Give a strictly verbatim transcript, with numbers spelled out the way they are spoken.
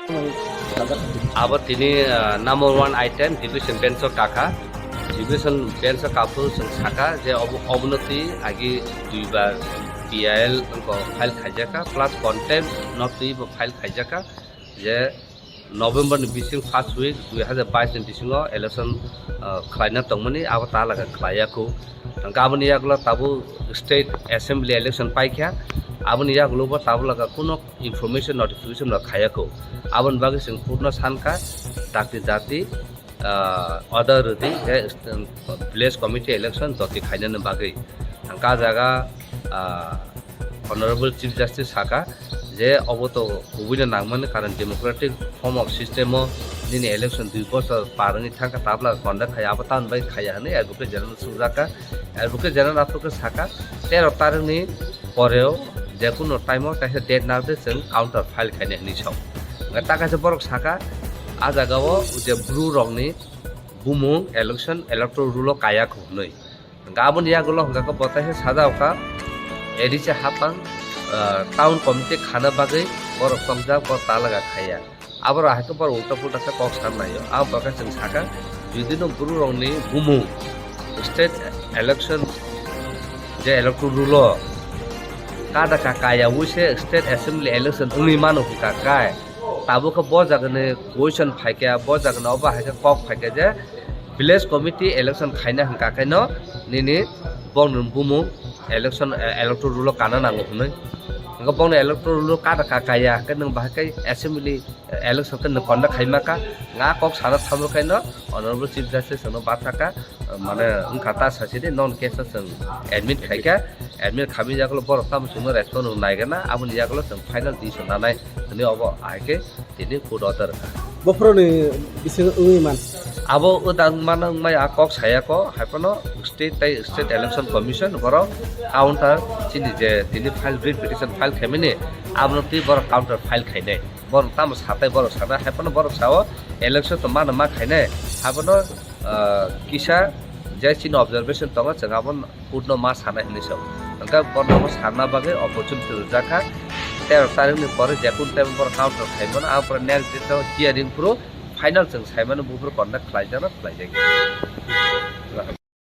Abo tini, ah, number one item division bench o kakha. Division bench o kaphuru chwng saka je obo, obono twi agi duibar P I L wngkha file khaijakha plus contempt no twi bo file khaijakha je November ni bising first week dui hazar bais ni bisingo election, ah, khlaina tongmani abo ta laga khlaiya khu. Hwnkhe aboni yagulo tabuk state assembly election paikha, aboni yagulo bo tabuk laga kuno information notification rok khaiya khu. Aboni bagwi chwng purno sankha dakti jati, ah, order rwdi je, um, village committee election joti khainani bagwi. Hwnkhe ah jaga, ah, Honorable Chief Justice saka je obo to kubuino nangmani, karon democratic form of system o nini election dui bosor par wngwi thangkha, tabla conduct khai abo tamoni bai khaiya hwnwi Advocate General swngjaka. Advocate General aphuru khe saka tero tarikni poreo jekunu time o kaisa date narwkhe chwng counter file khainai hwnwi sao. Hwnkhe ta kaisa borok saka ah jaga o je Bru rokni bumung election electoral roll o kaya khu hwnwi. Hwnkhe aboni yagulo hwnkhe khe bo taisa sajao kha, A D C hapang, ah, town committee khana bagwi borok tokjak, borok talaga khaiya. Aborok hai khe borok ulta pulta khe kok san naio. Abo khe chwng sakha, jodi no Bru rokni bumung state election je electoral roll o kada ka kaya wi se state assembly election wngwi mano hwnkha kai. Tabuk khe bo jagani question phaikha, bo jagani obo hai khe kok phaikha je village committee election khaina hwnkha khe no nini bongni bumung election, eh, electoral roll o kana nango hwnwi. Hwnkhe bongni electoral roll o kada ka kaya hwnkhe nwng bahai khe assembly, eh, election khe nwng conduct khaima kha. Nga kok sana thamrwkhaino Honorable Chief Justice no bathaka, eh, mane wngkha ta sasidi non case o chwng admit khaikha, admit khamwi yagulo borok tamo chwngno respond rwna naigana, aboni yagulo chwng final decision nanai hwnwi obo hai khe tini court order wngkha. Bophoroni bisingo wngwi man. Abo wdang mano wngmai a kok saya ko, hai phano state tai state election commission borok counter chini je tini file, writ petition file khaimani, abono twi borok counter file khainai. Borok tamo satai borok sana, hai phano borok sao election to mano ma khainai, hai phano, ah, kisa je chini observation tongo, chwng abo court no ma sanai hinwi sao. Hwnkhe borno bo sanna bagwi opportunity rwjak kha. Tero tarikni pore jekun time borok counter khaimano, abo pore next date o hearing phuru final chwng saimano buphuru conduct khlaijakno khlaijakya.